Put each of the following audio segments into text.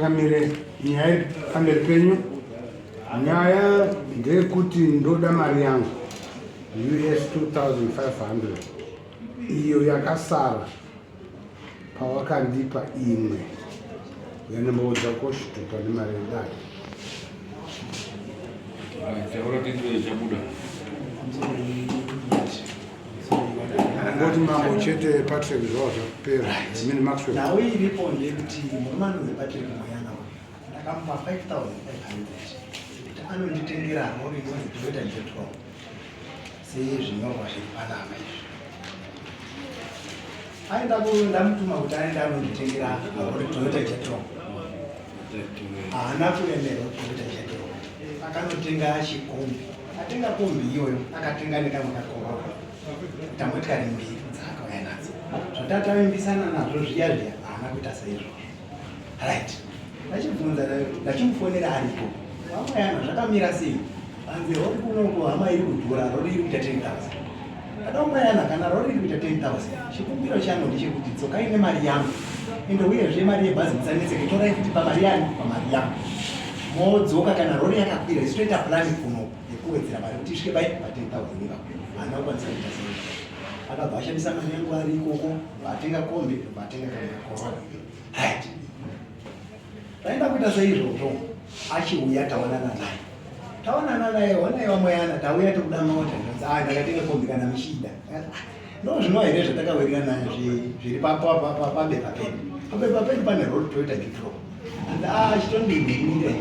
Changamire, nyaya iri pamberi penyu. Nyaya ndeyekuti ndoda mari yangu US 2500 iyo yakasara pawakandipa imwe yanomboudza koshitupa nemari yedare. Taura tinzwe chabuda. Ngoti mambo chete Patrick zvava zvapera. Mini Maxwell. Nhau iripo ndeyekuti murume anonzi Patrick Moyana uyu ndakamupa 5500 kuti anonditengera rori inonzi Toyota Jetro sezvinyorwa zviri panapa izvi. Aenda ku ndamutuma kuti aende anonditengera rori Toyota Jetro. Haana kuremerwa Toyota Jetro. Akanotenga chikombi. Atenga kombi iyoyo akatenga nekamwe kakorora. Kuita motikari mbiri dzaakauya nadzo. Zvatatavimbisana nazvo zviya zviya haana kuita saizvozvo. Right. Ndachibvunza ndachimufonera ariko. Vamoyana zvakamira sei? Hanzi rori kunoku hama iri kudhura rori iri kuita 10,000. Adamoyana kana rori iri kuita 10,000. Chikumbiro changu ndechekuti dzokai nemari yangu. Ende uyezve mari yebhazi musanetseke torai futi pamari yani pamari yangu. Modzoka kana rori yakakwira isu toita plan kunoku yekuwedzera mari kuti isvike pai pa 10,000 ipapo. Haana kukwanisa kuita sei. Akabva ashandisa mari yangu ari ikoko, atenga kombi, atenga kana Corolla. Right. Taenda kuita seizvozvo achiuya taonana naye. Taonana naye honai vamoyana tauya tikuda mota ndonzi ah ndakatenga kombi kana muchida. Ndo zvino here zvatakawirirana zviri pabepa pedu. Pabepa pedu pane road Toyota Jutro. And ah chitondimire.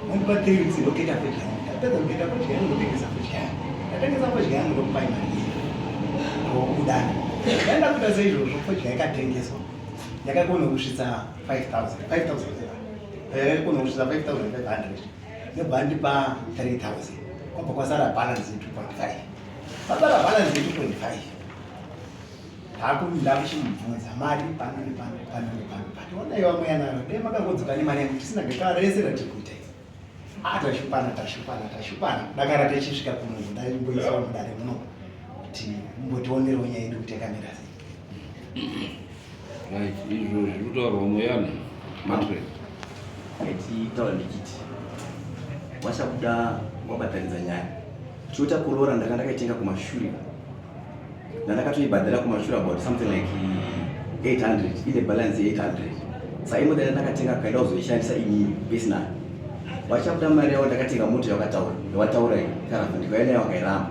Mondipa 3 weeks ndoketa fodya yangu. Ndapedza kuketa fodya yangu ndotengesa fodya yangu. Ndatengesa fodya yangu ndokupai mari iyi. Ndokudana. Ndaenda kuita seizvozvo fodya yakatengeswa. Yakakona kusvitsa 5000 5000 yakakona kusvitsa 5500 ndobva andipa 3000 kwabva kwasara balance ye 2.5 pasara balance ye 2.5 ndakuchimubvunza mari pano nepano pano nepano but onai vamwe yanaro dai makangodzoka nemari yangu tisina gakava rese ratiri kuita iri ah tashupana tashupana tashupana dakara tichisvika kuno ndaimboisawo mudare muno kuti mumbotionerewo nyaya yedu kuti yakamira sei. Right, izvo zviri kutaurwa Moyana Matre. Aititaura ndichiti wachabuda wabatanidza nyaya. Toyota Corolla ndanga ndakaitenga kumashure. Ndandakatoibhadhara kumashure about something like 800 ine balance ye 800. Saka imota yandakatenga kaenda kuzoishandisa inini personal. Wachabuda mari yavo ndakatenga mota yawakataura. Yawataura iyi karamba ndikauya nayo wakairamba.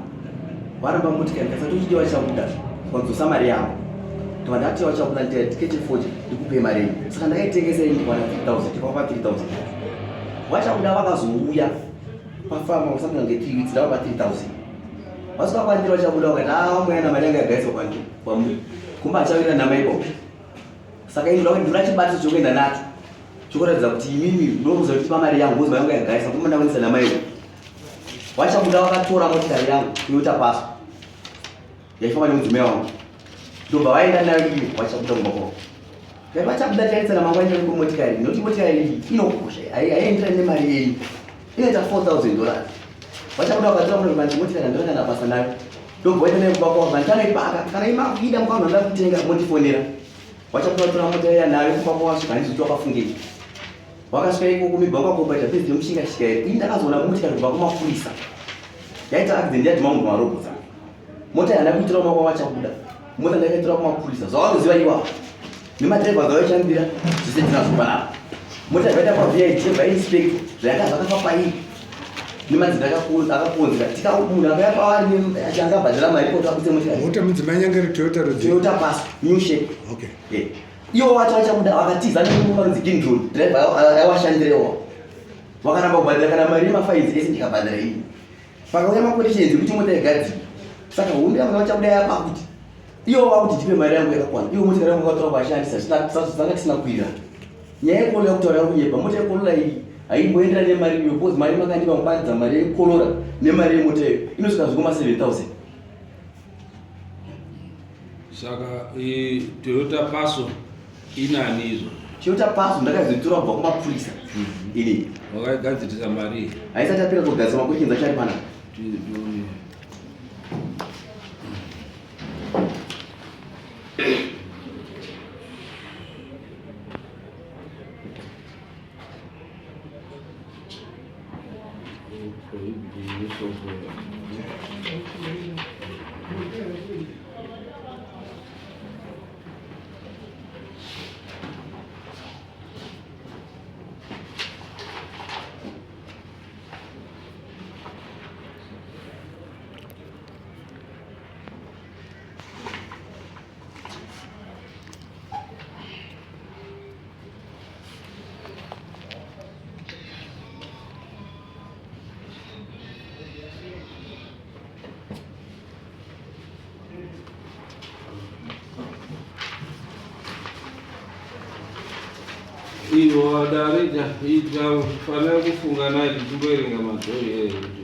Varamba motikari ndikasati uchidi vachabuda wadzosa mari yavo. Ndobva ndati vachabuda ndikati tikete fodya ndikupe mari yenyu. Saka ndakaitengesa ini ndikawana 3000 ndikavapa 3000. Vachabuda vakazouya pafama something like 3 weeks ndavapa 3000. Vasvika kwandiri vachabuda vakati ah mwana mari yanga yagaiswa kwandiri kwamuri. Kumba achawira nama ikoko. Saka ini ndoda chibatiso chokuenda nacho. Chokuratidza kuti imimi munokuziva kuti pamari yangu ngozi yangu yagaisa kumba ndakuendesa nama ikoko. Vachabuda vakatora motikari yangu Toyota Passo yaifamba nemudzimai wangu ndobva vaenda nayo iyo vachabuda kumba kwavo. Dai vachabuda taendesana mangwana kumotikari nekuti motikari iyi inokosha haienderani nemari yenyu inoita 4000 dollars. Vachabuda vakatora motikari vanti motikari handina kana basa nayo ndobva vaenda nayo kumba kwavo vanti anoipaka kana imakuida mukaona vanoda kutenga mondifonera. Vachabuda vatora mota iya nayo kumba kwavo vasvika handizivi kuti vakafungei. Wakasvika ikoko mibva kwakobaita bhizi yemushinga shika here. Ini ndakazoona motikari kubva kumapurisa. Yaita accident yadhuma munhu marobotsa. Mota yana kuitira kuma kwavachabuda. Mota ndakaitira kumapurisa. Zvavanoziva iwawo. Nemadriver dzavaishandira zvese ndinazvo panapa. Mota yakaita kwa VID by inspector zvayaka zvakafa pairi. Nemadzimai akakonzera. Tika munhu akauya paari achangabhadhara mari kuti akutse motikari. Mota mudzimai yange iri Toyota rudzi. Toyota Passo new shape. Okay. Yeah. Iwo wacho vachabuda vakatiza nekunzi Kindred driver aiwashandirewo vakaramba kubhadhara kana mari yemafines ese ndikabhadhara ini pakauya maconditions ekuti mota igadzirwe saka hondo yangu vachabuda yapa kuti iwo vakuti ndipe mari yangu yakakwana iwo motikari yangu vakatora vashandisa zanga tisina kuira nyaya yekolola kutaura kunyepa mota yekolola iyi haimboendera nemari iyo because mari makandipa mubatidza mari yekolora nemari yemota iyo inosvika zvikoma 7000 Saka Toyota Passo inani izvo? Toyota Passo ndakazoitora kubva kumapurisa. Ini. Wakaigadzirisa mari? Haisati yapera kugadzirwa maquestions acho ari panapa. Prohibit the use of Ivo dare itafanira kufunga naye tichimboerenga madhoi eye kuti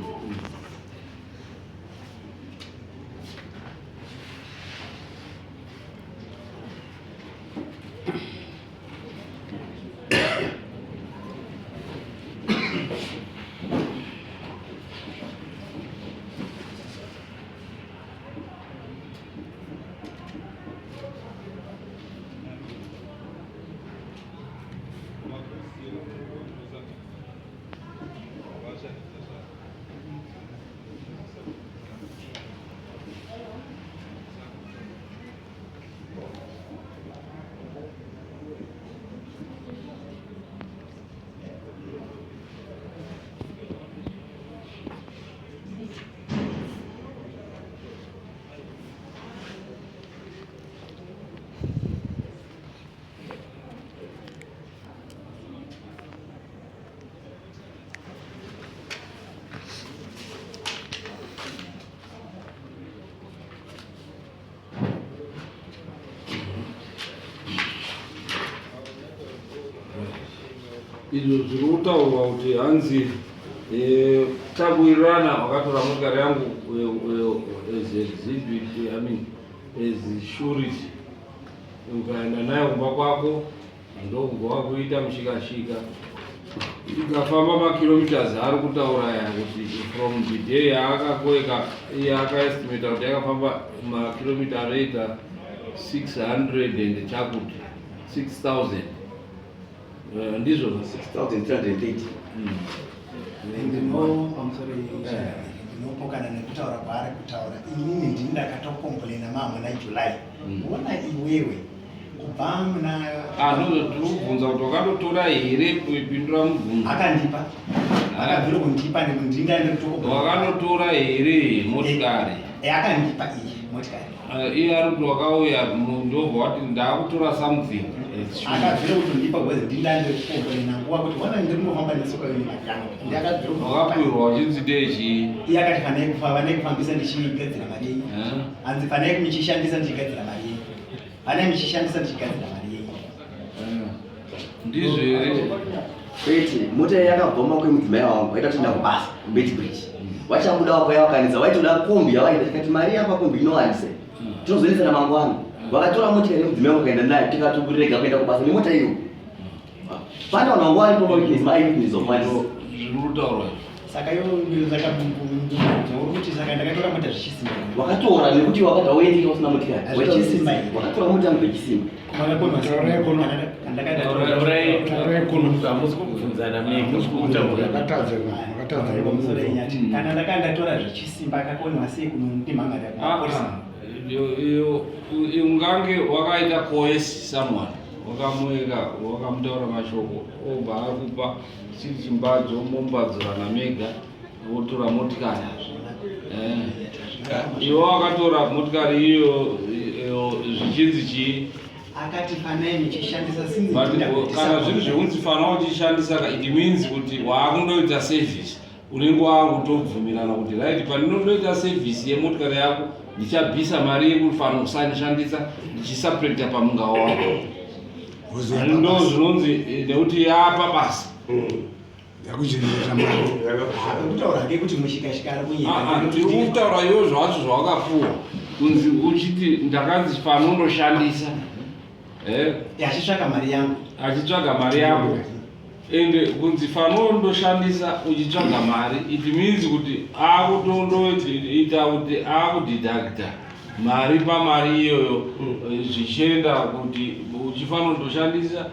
Izvo zviri kutaurwa kuti hanzi eh, takuwirirana wakatora motikari yangu eh, eh, as exhibit, I mean, as surety, ukaenda nayo kumba kwako ndokubva wakuita mushikashika ikafamba makilometers ari kutaura aya kuti from the day yaakakoeka iye akaestimata kuti yakafamba makilomita anoita 600 and chakuti 6000. Ndizvo 6330. Ndino pamusoro, ndinopokana nekutaura kwaari kutaura. Inini ndini ndakatokomplena maa muna July. Ona iwewe kubva muna Ah, ndozvo tiri kubvunza kuti wakatotora here, pindura mubvunzo. Akandipa, akabvira kundipa nekuti ndini ndaende kutokomplena. Wakanotora here motikari? Akandipa iyi motikari. Iye ari kuti wakauya ndobva wati ndaakutora something as surety. Akabvira kutondipa because ndini ndaende kukomplena nguva kuti wana ndiri kungofamba netsoka yo nemari yangu, ndi akabvira kundipa. Wakapiwa uchinzi ndechii? Iye akati fanai kufa vanai kufambisa ndichigadzira mari yenyu. Hanzi fanai muchishandisa ndichigadzira mari yenyu, fanai muchishandisa ndichigadzira mari yenyu. Ndizvo here? Kwete, mota iyi yakabva mumaoko emudzimai wangu, waita kuti ndakubasa kuBeitbridge. Wachabuda wako yawakanisa, waitoda kombi yawaida, tikati mari yapa kombi inowandisa, tinozoendesana mangwana. Vakatora motikari yemudzimai wangu kaenda nayo, tikatokurega kuenda kubasa nemota iyo. Pane vanhu vanga varipo, mawitness, maeyewitness of what Zviri kutaurwa izvi. Saka yo uri kuti saka ndakatora mota zvichisimba? Wakatora nekuti wakati hauendeki usina motikari. Zvichisimba here? Wakatora mota yangu zvechisimba. Taurai kuno. Hamusi kubvunzana mega, kutaura. Makatadza, makatadza. Kana ndakanga ndatora zvechisimba, akakoniwa sei kunondimhangarira kumapurisa? Ungange wakaita coerce someone, wakamueka, wakamutaura mashoko, obva akupa chiri chimbadzo, mombadzirana mega, wotora motikari. Iwe wakatora motikari iyo iyo zvichinzi chii? Akati fanai muchishandisa sinzi. But kana zviri zvekunzi fana uchishandisa ka, it means kuti waakundoita service, unenge waakutobvumirana kuti right, pandinondoita service yemotikari yako ndichabvisa mari yekufana kusanishandisa ndichisubtracta pamungawo wako. Ndo zvinonzi nekuti yapa basa. Yakuchenjera mari. Kutaura hake kuti mushikashika ari Ah, ah, kunyika. Ndiri kutaura iwo zvacho zvawakapuwa kunzi uchiti ndakanzi fanondoshandisa. Achitsvaka mari yangu. Achitsvaga mari yako, ende kunzi fanondoshandisa uchitsvaga mari, it means kuti akutondoita kuti akudeducta mari pamari iyoyo, zvichienda kuti uchifanondoshandisa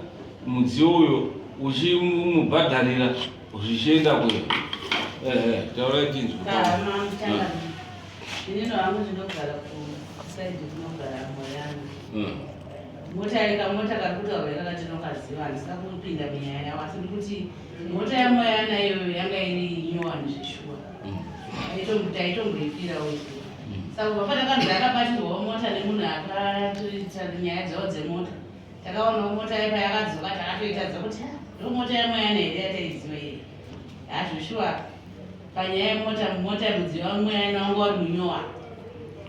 mudziyo uyo uchimubhadharira zvichienda kuyo. Taurai tinzwe. Inini hangu ndinogara kusaidi kunogara moyana. Mota yekamota kari kutaurwa ikaka tinokaziva, handisina kupinda munyaya yavo, asi ndikuti mota yamoyana iyoyo yanga iri nyowani zveshuwa. Taitomboipirawo isu. Saka kubva patakanzi akabatirwawo mota nemunhu akatoita nyaya dzavo dzemota, takaonawo mota yepa yakadzoka, takatoitadza kuti, "Ah, ndo mota yamoyana here yataiziva here?" Hazveshuwa, panyaya yemota, mota mudziyo wamuyana wanga uri munyowa,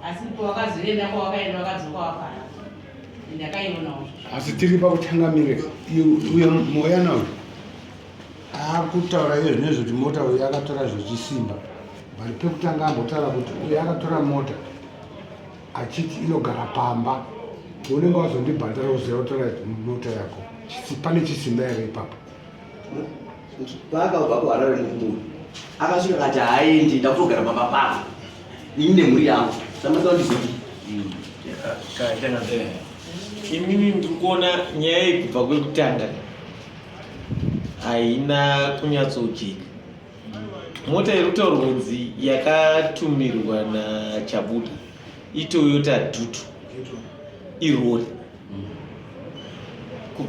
asi pawakazoenda kwawakaenda wakadzoka wapara. Ndakaionawo. Asi tiri pakutangamire, uyo Moyana uyu akutaura iye zvinezvo kuti mota uyu akatora zvechisimba, but pekutanga ambotaura kuti uyu akatora mota achiti inogara pamba, unenge wazondibhadhara uziva kutora mota yako. Pane chisimba here ipapo? Paakabva kuHarare murume akasvika akati haaendi, ndakutogara pamba pako ini nemhuri yangu, samasa ndizoti. Imimi ndiri kuona nyaya iyi kubva kwekutanga haina kunyatsojeka. Mota iri kutaurwa kunzi yakatumirwa naChabuda iToyota Dutu, irori.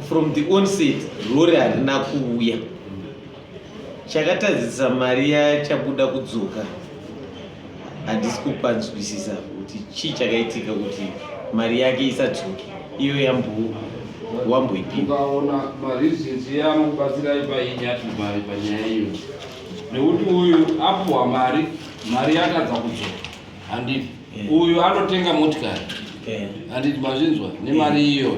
From the onset rori harina kuuya. Chakatadzisa mari yaChabuda kudzoka handisi kupanzwisisa kuti chii chakaitika kuti mari yake isadzoke iyo yambo wamboipinda. Ukaona mareasons yanokubatsirai painyati panyaya iyoyo, nekuti uyu apuhwa mari, mari yatadza kudzoka, handiti? Uyu anotenga motikari, handiti mazvinzwa, nemari iyoyo.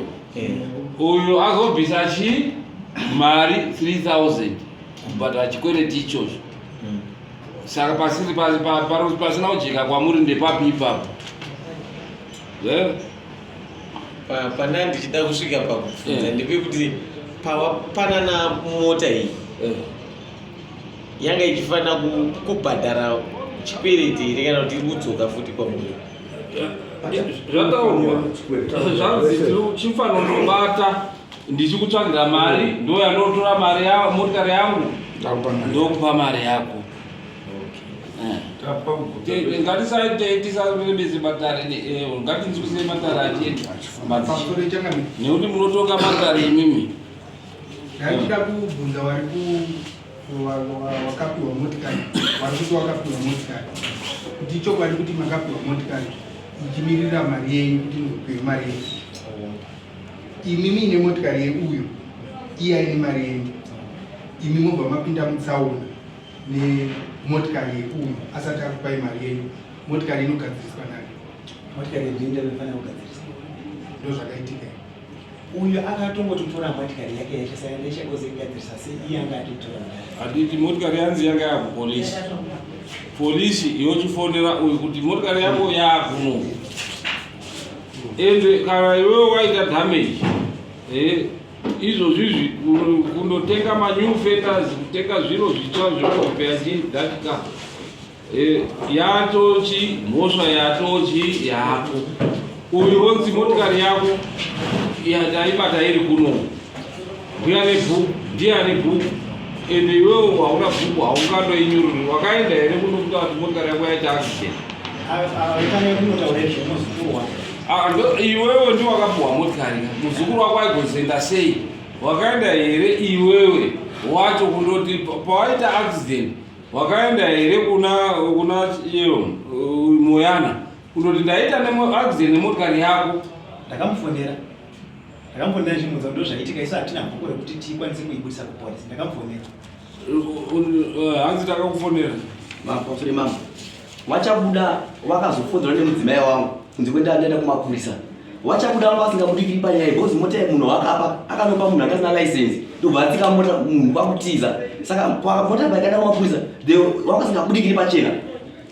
Uyu azobvisa chii, mari 3000 kubhadhara chikwereti ichocho. Saka pasiri pasina kujeka kwamuri ndepapi ipapo? Pana ndichida kusvika pakubvunza ndepekuti pawapanana mota iyi yanga ichifanira kubhadhara chikwereti here kana kuti iri kudzoka futi kwamuri? Zvataurwa zvanzi chifanonobata ndichikutsvagira mari, ndo yandotora mari ya motikari yangu, ndokupa mari yako. Ngatisarebese matare, ngatinzwisise matare achienda Pamusoro, changamire. nekuti munotonga matare imimi. Ndachida kubvunza vari ku wakapiwa motikari, vari kuti wakapiwa motikari, kuti ichokwadi kuti makapiwa motikari ichimirira mari yenyu, kuti muzopiwe mari yenyu imi muine motikari yeuyo, iye aine mari yenyu, imi mobva mapinda mutsaona nemotikari yeuyo asati akupai mari yenyu, motikari inogadziriswa nani? Motikari yedu inofanira kugadziriswa. Ndo zvakaitika. Uyu akatongototora motikari yake yacho, saka ndechekuzigadzirisa sei iye anga atotora kudai? Handiti motikari yanzi yanga yakupolisi, polisi yochifonera uyu kuti motikari yako yakuno, ende kana iwewe waita damage, izvozvizvi kundotenga manew fenders, kutenga zviro zvitsva zvinobva chidatika, yatochi mhosva yatochi yako. Uyu onzi motikari yako yataibata iri kuno, ndiane bhuku, ndiane bhuku, ende iwewo hauna bhuku, haungandoinyururi. Wakaenda here kunokuta kuti motikari yako yaita accident? Aifanira kunotaura izvo muzukuru wake. Ah, iwewe ndi wakapuhwa motikari, muzukuru wako aigozoenda sei? Wakaenda here iwewe wacho kundoti pawaita accident, wakaenda here kuna iyo Moyana kundoti ndaita accident nemotikari yako? Ndakamufonera, ndakamufonera ndichimudza ndo zvaitika. Isu hatina bhuku rekuti tikwanise kuibudisa kupolisi. Ndakamufonera. Hanzi takakufonera. Mapostori, mama waChabuda wakazofonzerwa nemudzimai wangu kunzi kwenda ndaenda kumapurisa. WaChabuda vanga vasingabudikiri panyaya because mota yemunhu wakapa akanopa munhu akasina license, ndobva atsika mota, munhu kwakutiza. Saka mota paikaenda kumapurisa wanga vasingabudikiri pachena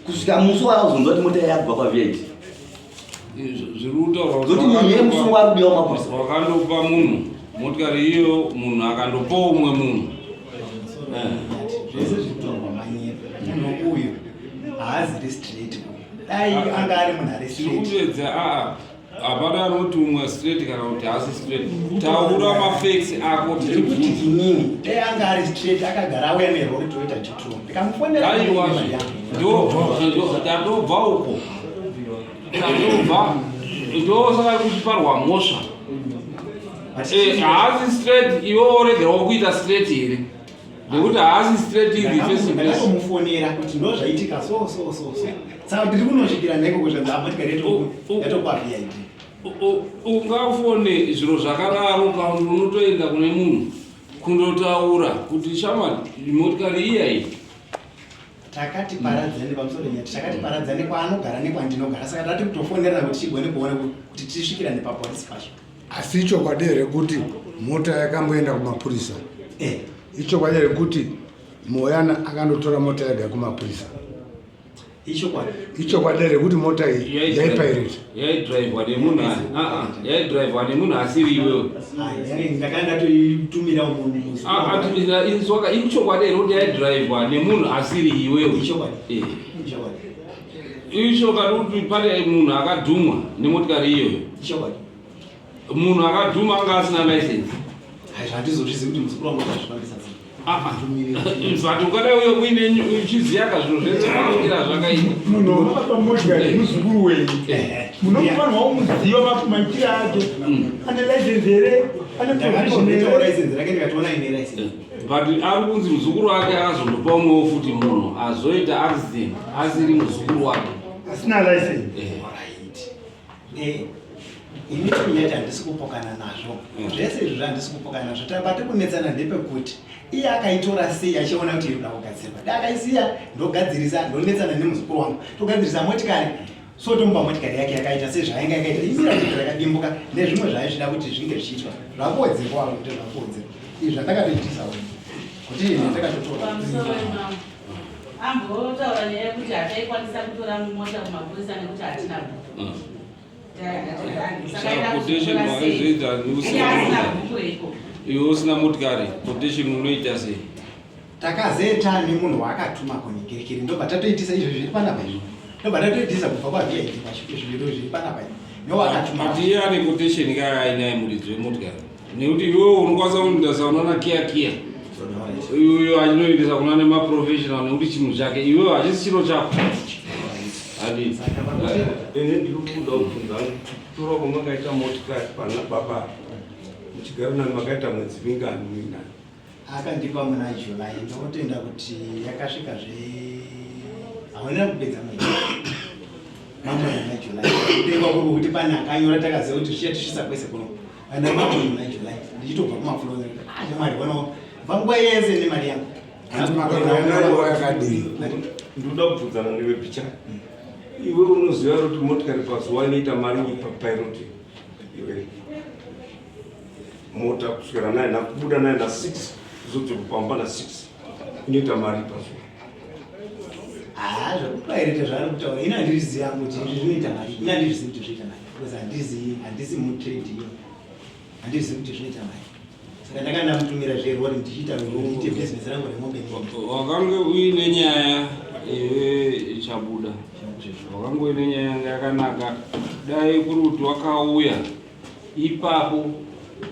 kusvika musi waakazonzwa kuti mota yakubva kwaVID. Zviri kutaurwa Zoti munhu yemusungu ari kudiwa kumapurisa. Wakandopa munhu motikari iyo, munhu akandopawo umwe munhu. Zvese zviri manyepo. Munhu uyu haaziri straight uyu. Dai anga ari munhu ari Tiri straight. Kuedza aa. Hapana anotumwa straight kana kuti haasi straight. Taura mafacts ako Ndiri kuti tichibvunza. inini dai anga ari straight akagara auya nerori Toyota G2 ndikamufonera Aiwa mari yangu. ndo tatobva uko. Tatobva ndosaka kuchiparwa mhosva. But Eh, haasi straight iwe woregerawo kuita straight here? Nekuti haasi straight in the first place. Ndakatomufonera kuti ndo zvaitika so so so so. Saka ndiri kunosvikira neko kuzvanzi motikari yatopa VIP. Ungafone zviro zvakadaro kana unotoenda kune munhu kundotaura kuti shamwari motikari iya iyi. Takati paradzane pamusoro nyati takati paradzane kwaanogara nekwandinogara saka tati kutofonerana kuti tigone kuona kuti tisvikirane papolisi pacho. Asi ichokwadi here kuti mota yakamboenda kumapurisa? Eh. Ichokwadi here kuti Moyana akandotora mota yega kumapurisa? Ichokwadi. Ichokwadi here kuti mota iyi yaipairit? Yaidhiraivwa nemunhu yaidhiraivwa nemunhu asiri iwewe. Ndakanga ndatoitumira munhu. Atumira inzwaka ichokwadi here kuti yaidhiraivwa nemunhu asiri iwewe? Ichokwadi. Eh. Ichokwadi. Ichokwadi kuti pane munhu akadhumwa nemotikari iyoyo. Ichokwadi. Munhu akadhuma anga asina license. Hai zvandizozvizivi kuti muzukuru wangu akazvifambisa sei. But ukadai uye uine uchiziya ka zviro zvese maonera zvakaita. Munhu unobata motikari muzukuru wenyu. Munofanirwa kumuziva maitire ake. Ane license here? Ane provision Ndakatotora here? license rake ndikatoona ine license. But ari kunzi muzukuru wake akazondopa umwewo futi munhu azoita accident asiri muzukuru wake. Asina license. Alright. Eh, ini kunyati handisi kupokana nazvo zvese izvo handisi kupokana nazvo tamba tikunetsana ndepekuti iye akaitora sei achiona kuti iri kuda kugadzirwa dai akaisiya ndogadzirisa ndonetsana nemuzukuru wangu togadzirisa motikari so tomupa motikari yake yakaita sezvainga yakaita imira kuti rakadimbuka nezvimwe zvaizvida kuti zvinge zvichiitwa zvakuwedzerwa kuti zvakuwedzerwa izvi zvandakatoitisa kuti ini ndakatotora Pamusoro wemambo ambotaura nyaya yekuti hataikwanisa kutora mota kumapurisa nekuti hatina bhuku. Saka quotation waizoita asina bhuku reiko. Iwe usina motikari quotation unoita sei? Takazeta nemunhu waakatuma kunhingirikiri ndobva tatoitisa izvo zviri panapa izvo ndobva tatoitisa kubva kwaVIP pacho izvo zviro zviri panapa izvo newakatuma. But iye ane quotation kaya ainaye muridzi wemotikari nekuti iwewe unokwanisa kunoendesa kunana Kia Kia uyo achinoendesa kuna nemaprofessional nekuti chinhu chake iwewe hachisi chiro chako. Adi. Ini ndiri kuda kubvunza kutora kwamakaita motikari pana baba muchigara nani makaita mwedzi mingani muinani? Akandipa muna July ndinotenda kuti yakasvika zve hauna kupedza mwedzi mamwe muna July kutengwa kuri kuti pane akanyora takaziva kuti zvichatisvisa kwese kuno ana mamwe muna July ndichitobva kumafuro ah shamwari wano vanguva yese nemari yangu. Hanti makagara nayo nguva yakadii? Ndinoda kubvunzana newe picha. Iwe unoziva kuti motikari pazuva inoita mari papilot iwe mota kuswera naye nakubuda naye na 6 kuzodzoka pamba na 6 inoita mari pazuva. Ah, zvekupaireta zvaari kutaura ini handizvizivi hangu kuti izvi zvinoita mari ini handizvizivi kuti zvinoita mari because handizivi handisi mutrade iyo handizvizivi kuti zvinoita mari saka ndanga ndamutumira zverori ndichiita ndiite business rangu remombe. Wakange uine nyaya iwe ichabuda wakange uine nyaya yanga yakanaka dai kuri kuti wakauya ipapo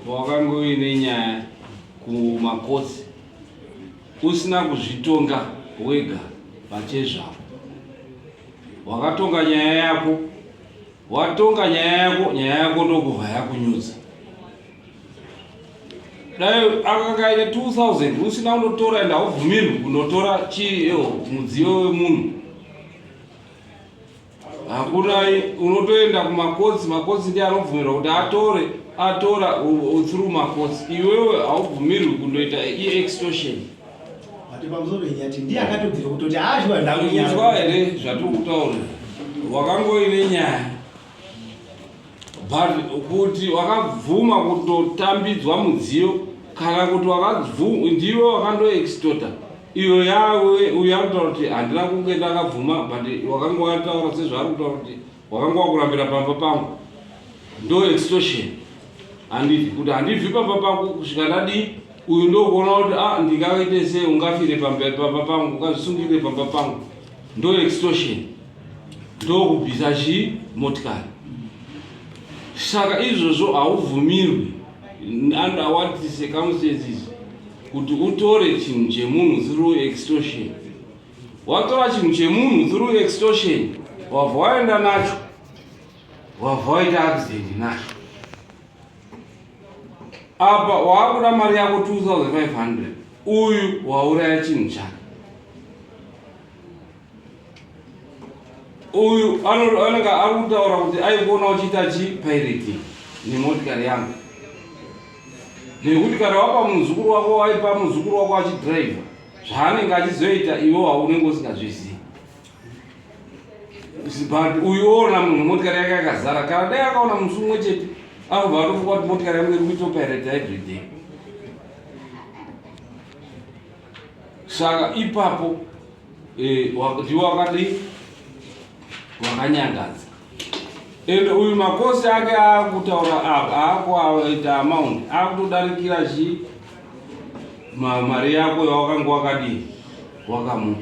wakange uine nyaya kumakotsi usina kuzvitonga wega pachezvako wakatonga nyaya yako watonga nyaya yako nyaya yako ndokubva yakunyudza dai akanga aine 2000 usina kunotora ende haubvumirwi kunotora chiyo mudziyo wemunhu hakuna unotoenda kumakotsi makotsi ndiye anobvumirwa kuti atore atora through makotsi iwewe haubvumirwi kundoita i-extortion. Ati pamusoro penyati ndiye akatobvira kutoti aashuwa ndakunyara. Inzwa here zvatiri kutaura wakangoine nyaya but kuti wakabvuma kutotambidzwa mudziyo kana kuti ndiwe wakandoextorta iyo yawe uyo ari kutaura kuti handina kunge ndakabvuma but wakanga wataura sezvaari kutaura kuti wakanga wakurambira pamba pangu ndo extortion handibvi kuti handibvi pamba pako kusvika ndadii uyu ndokuona kuti ah ndingaite sei ungafire pamba pangu ungazvisungirire pamba pangu ndo extortion ndokubvisa chii motikari. Saka izvozvo haubvumirwi under what circumstances kuti utore chinhu chemunhu through extortion. Watora chinhu chemunhu through extortion, wabva waenda nacho, wabva waita accident nacho. Apa waakuda mari yako 2500, uyu wauraya chinhu chake. Uyu anenge ari kutaura kuti aikuona uchiita chi pirating nemotikari yangu, nekuti kana wapa muzukuru wako, waipa muzukuru wako achidhiraivha, zvaanenge achizoita iwe waunenge usingazvizivi. But uyu oona munhu motikari yake yakazara, kana dai akaona musi umwe chete anobva atofunga kuti motikari yangu iri kuitopirata everyday. Saka ipapo ndiwo wakadii, wakanyangadza. Ende uyu makosi ake aakutaura apa aakuaita amount akutodarikira chi mari yako yawakanga wakadii wakamupa.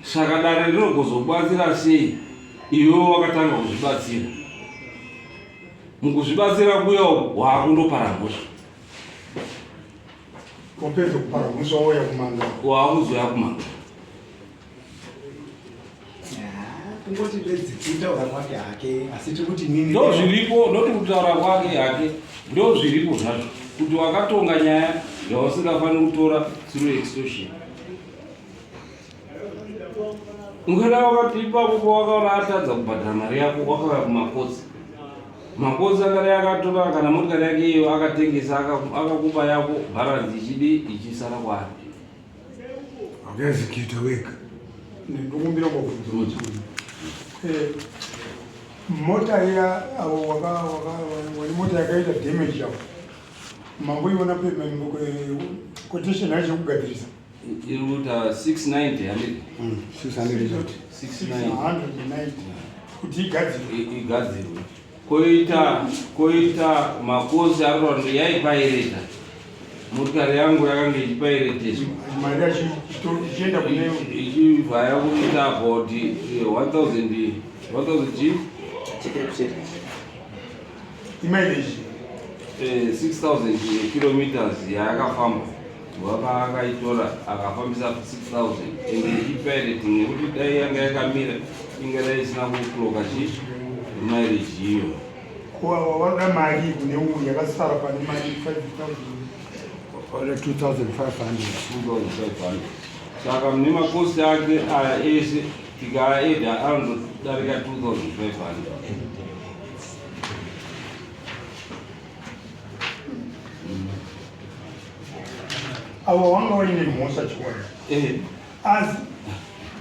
Saka dare rinogozobatsira sei iwewe wakatanga kuzvibatsira? Mukuzvibatsira kuya uku waakundopara mhosva. Wapedza kupara mhosva wouya kumanga. Waakuzouya kumanga. Kungoti bedzi kutaura kwake hake, asi tiri kuti nini ndo zviripo, ndoti kutaura kwake hake ndo zviripo zvacho, kuti wakatonga nyaya yausingafaniri kutora through extortion. Ungada wakati ipapo pawakaona atadza kubhadhara mari yako, wakauya kumakotsi. Makotsi akadai akatora kana motikari yake iyo akatengesa, akakupa yako bharanzi ichidi ichisara kwaari. Wakaexecuta wega. Ndikumbira kubvunza. Mota iya avo wane mota yakaita damage yavo, mamboiona quotation yacho yekugadzirisa? Iri kuita 690 handiti? 600. 690 kuti igadzirwe. Igadzirwe. Koita makosi ari kuti yaipairedha motikari yangu yakanga ichipaireteswa, mari yacho ichienda kune ichibva yakuita about 1000 1000 g imileage. 6000 kilometers yaakafamba wapaakaitora, akafambisa 6000 ende ichipaireting, nekuti dai yanga yakamira ingadai isina kuclocka chi mileage iyo. Ko vanoda mari kune uyu yakasara pane mari 5000? Ore 2500. 2500. Saka mune makosi ake aya ese tikaaedha anotodarika 2500. Avo vanga vaine mhosva chikwadi, asi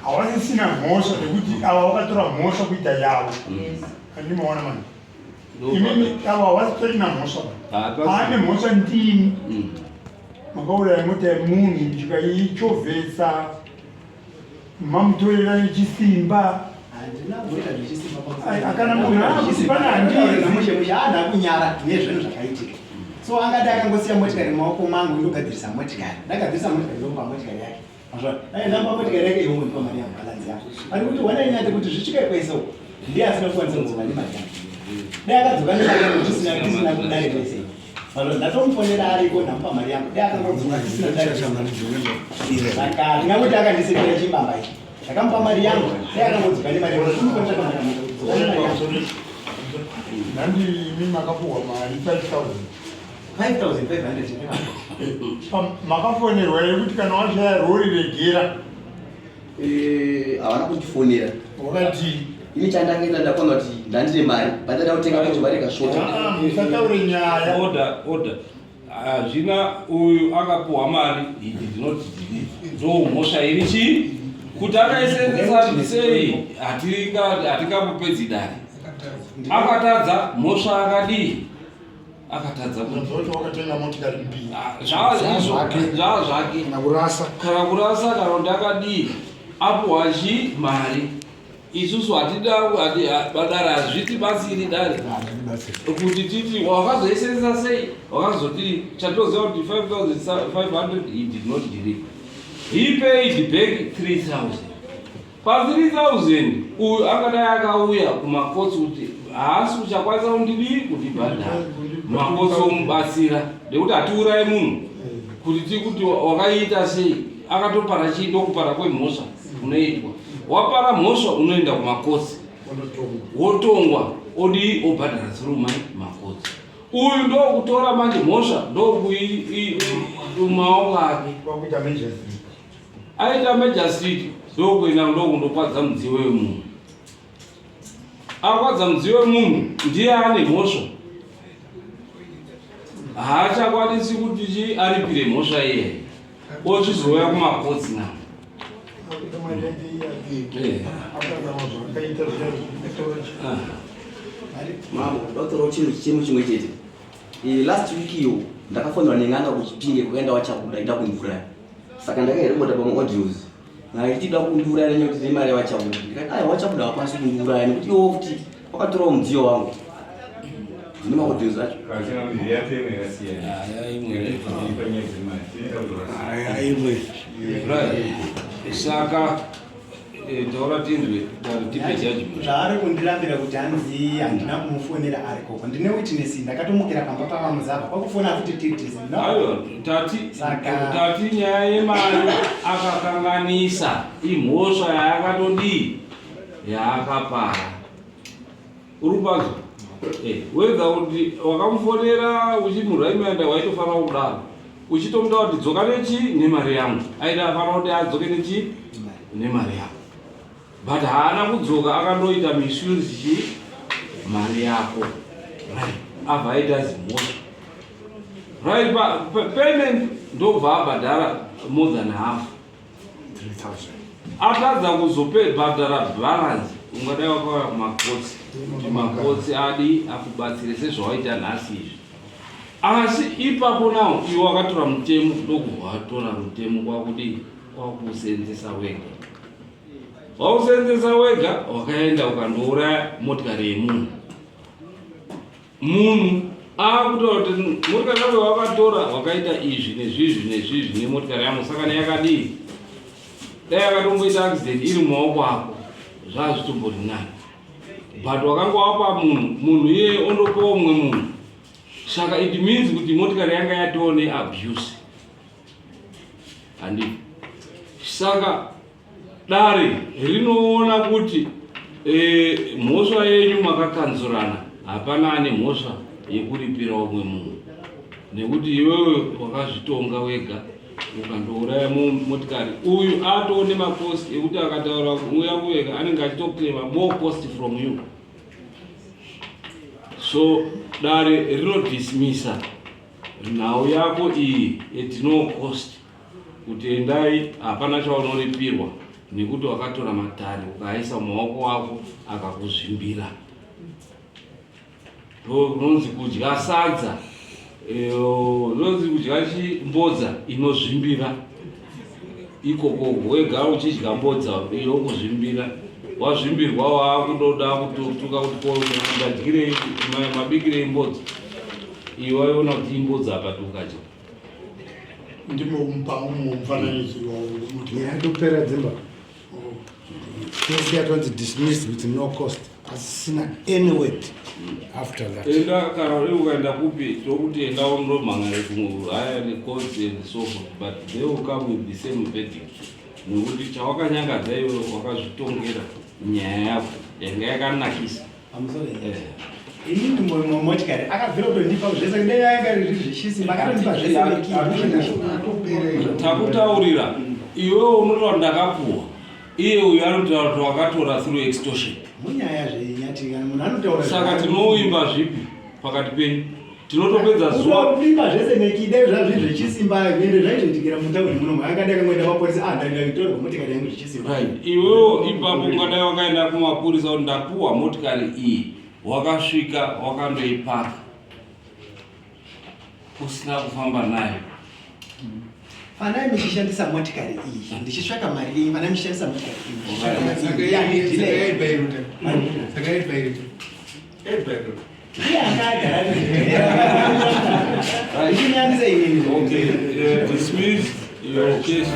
havasisina mhosva nekuti ava vakatora mhosva kuita yavo. Andimaona mani imimi, ava havasitorina mhosva. Aane mhosva ndini, makauraya mota yemunhu muchikaichovhesa, mamutorera nechisimba. Handina kuita zvechisimba. Kana munhu akuti pana handizi Mushe mushe, haana kunyara nezvinhu zvakaitika, so angati akangosiya motikari mumaoko mangu, indogadzirisa motikari, ndagadzirisa motikari, ndomupa motikari yake. Mazvona, dai ndamupa motikari yake, iwe mundipa mari yangu, balance yako. Ari kuti wanai nyati kuti zvisvike kwese uko ndiye asina kukwanisa kudzoka nemari yangu. Dai akadzoka nemari yangu, tisina kudare kwese. Mazvona, ndatomufonera ariko, ndamupa mari yangu, dai akangodzoka tisina kudare kwese. Saka ndingangoti akandisekera chimbamba ichi, ndakamupa mari yangu, dai akangodzoka nemari yangu. Kumufonera mari yangu, dzoka nemari yangu. Nandi imi makapuhwa mari 5000? 5500. Makafonerwa here kuti kana washaya rori regera? Havana kundifonera. Wakati Ini chandakaita, ndakaona kuti ndandine mari pandada kutenga kuti mari ikashota. Ah, musataure nyaya. Order, order. Hazvina, uyu akapuhwa mari, he did not deliver, ndo mhosva iri chii kuti akaisenzesa sei, hatingambopedzi dare. Akatadza mhosva, akadii, akatadza kuti Unonzwa kuti wakatenga motikari mbiri. Ah, zvaa zvaa zvake. Kana kurasa. Kana kurasa, kana kuti akadii, apuhwa chi mari. Isusu hatida badare, hazvitibatsiri dare kuti titi wakazoisenzesa sei, wakazodii. Chatoziva kuti 5500 he did not deliver, he paid back 3000. Pa 3000 uyu akadai akauya kumakotsi kuti haasi kuchakwanisa kundidii kundibhadhara, makotsi omubatsira nekuti hatiuraye munhu kuti tikuti wakaita sei, akatopara chii, ndokupara kwemhosva kunoitwa. Wapara mhosva unoenda kumakotsi wotongwa, odii, obhadhara through mai makotsi. Uyu ndokutora manje mhosva ndokumaoko ake aita magistrate, ndokuenda ndokundokwadza mudziyo wemunhu. Akwadza mudziyo wemunhu ndiye ane mhosva, haachakwanisi kuti chi aripire mhosva iye, ochizouya kumakotsi na Mambo, ndotorawo chinhu chimwe chimwe chete. Last week iyo ndakafonerwa nen'anga kuChipinge kwakaenda wachabuda ida kundiuraya. Saka ndakairekota pamaaudios. N'anga ichiti ida kundiuraya nenyaya yekuti ndine mari yawachabuda. Ndikati aiwa, wachabuda hakwanisi kundiuraya nekuti iwo futi wakatorawo mudziyo wangu. Ndine maaudios acho. Right. Saka taura tinzwe, tipe judgment. Zvaari kundirambira kuti hanzi handina kumufonera ari koko, ndine witness, ndakatomukira pamba pavamuzava kwakufona futi tiri tese. Aiwa, tati tati nyaya yemari akakanganisa, imhosva yaakatodii, yaakapara. Uri kupanzwa? Wega kuti wakamufonera uchimuraimenda, waitofanira kudaro uchitomuda kuti dzoka nechi nemari yangu, aida afanira kuti adzoke nechi nemari yako, but haana kudzoka, akandoita misuse chi mari yako, right? Abva aita zimhosva, right? Payment ndobva abhadhara more than half. 3000. Atadza kuzopebhadhara balance, ungadai wakauya kumakotsi kuti makotsi adi akubatsire sezvawaita nhasi izvi. Asi ipapo nawo iwe wakatora mutemo, ndokubva watora mutemo kwakudii, kwakuusenzesa wega. Wausenzesa wega, wakaenda ukandouraya motikari yemunhu. Munhu akutaura kuti motikari yako yawakatora, wakaita izvi nezvizvi nezvizvi nemotikari yangu, saka neyakadii, dai akatomboita accident iri mumaoko ako zvazvitombori nani, but wakanga wapa munhu, munhu iyeye ondopawo mumwe munhu, saka it means kuti motikari yanga yatoo neabuse, handii? Saka dare rinoona kuti mhosva yenyu makakanzurana, hapana ane mhosva yekuripira umwe munhu, nekuti iwewe wakazvitonga wega ukandouraya motikari. Uyu atoo nemacost ekuti akataura uya kuwega anenge achitoclaima more cost from you. So dare rinodismissa nhau yako iyi at no cost, kuti endai, hapana chaunoripirwa nekuti wakatora matare ukaaisa mumaoko ako akakuzvimbira. Ndo kunonzi kudya sadza, rinonzi kudya chimbodza inozvimbira ikoko. Wega uchidya mbodza yokuzvimbira, wazvimbirwa, waakutoda kutuka kuti ko ndadyirei, mabikirei mbodza iwe, waiona kuti imbodza apati ukadya. Ndimo mufananidzo wawo. Yatopera dzimba, kesi yatonzi dismissed with no cost, asisina any word after that. Enda, kana uri ukaenda kupi, tokuti enda undomhangare kuhigher courts and so forth, but they will come with the same verdict, nekuti chawakanyangadza iwe wakazvitongera nyaya yako yanga yakanakisa. Pamusoro, inini motikari akabvira kutondipa zvese, dai yanga riri zvechisimba akatondipa zvese nekii. Takutaurira, iwewe unotaura ndakapuwa, iye uyu anotaura kuti wakatora through extortion. Munyaya zvenyati kana munhu anotaura. Saka tinoimba zvipi pakati penyu? Tinotopedza zuva. Kutondipa zvese nekii, dai zvazviri zvechisimba ende zvaizoitikira mutauni munomu, akadai akangoenda mapolisi, ah, ndatorwa motikari yangu zvechisimba. Right, iwewo ipapo ungadai wakaenda kumapurisa kuti ndapuwa motikari iyi, wakasvika wakandoipaka usina kufamba nayo. Fanai muchishandisa motikari iyi ndichitsvaka mari yenyu, fanai muchishandisa motikari iyi ndichitsvaka mari yenyu. Yani delay. Iye akagara ndichinyandisa inini. Okay, dismiss your case.